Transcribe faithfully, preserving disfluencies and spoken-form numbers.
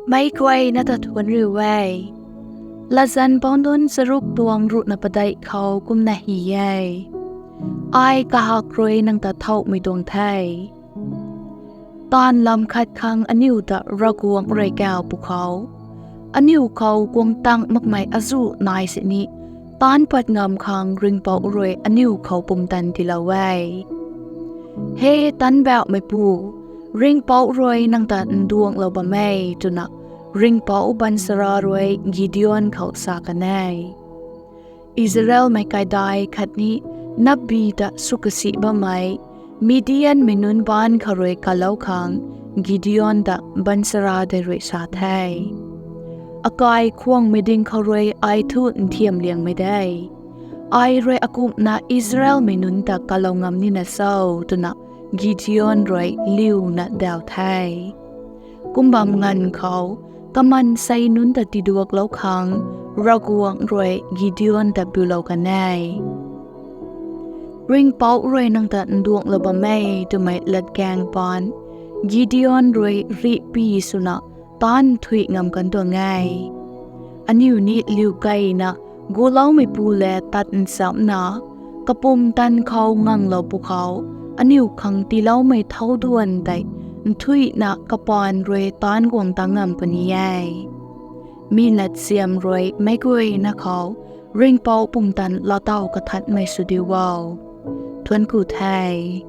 Meic guayna ta thuanc riu e. Latzan pou nunc charuk tuang ruhna padeih khou kumna hy e: Ai kahak rui nang ta thowmei tuang the. Taanv lam khat khang aniu ta Ravguangc rui kaw pwkhou, aniu khou guang tang makmei azuh nai sini, taanc pat ngam khang Ringhpouc rui aniu khou pumtan tiilou e. He Taanc Bauhmeipu, Ringhpouc rui nang ta nduanglou bam e, twna Ringhpouc baanchara rui Gideon khou sa kan e. Isaraelmei kaidai khatni napbi ta sw kasi bammei Midianmei nunc baanc khou rui kalou khang Gideon ta baanchara tei rui sa the: Akai khwangmei ding khou rui ai thu nthiam liangmei de. Ai rui akumhna Isaraelmei nunc ta kalou ngam nina cho? twna Gideon rui liuna daw the. Kum bam nganv khou, kaman sei nunc ta tiduaklou khang Ravguangc rui Gideon ta piulou kan e. Ringhpouc rui nang ta nduanglou bam e twmei latkaeng paan Gideon rui rihpy swna taanc nthuih ngam kan tuang e. Aniu ni liu keyna guloumeipu lev tat nchamcna, kapumtan khou nganglou pwkhou, aniu khang tiiloumei thouduan tei nthuihna kapaan rui taanc guang tang ngam puni e. Mi latsiam rui meic guayna khou Ringhpouc pumtan laatow kathanmei sw diu o. Thuanc ku the.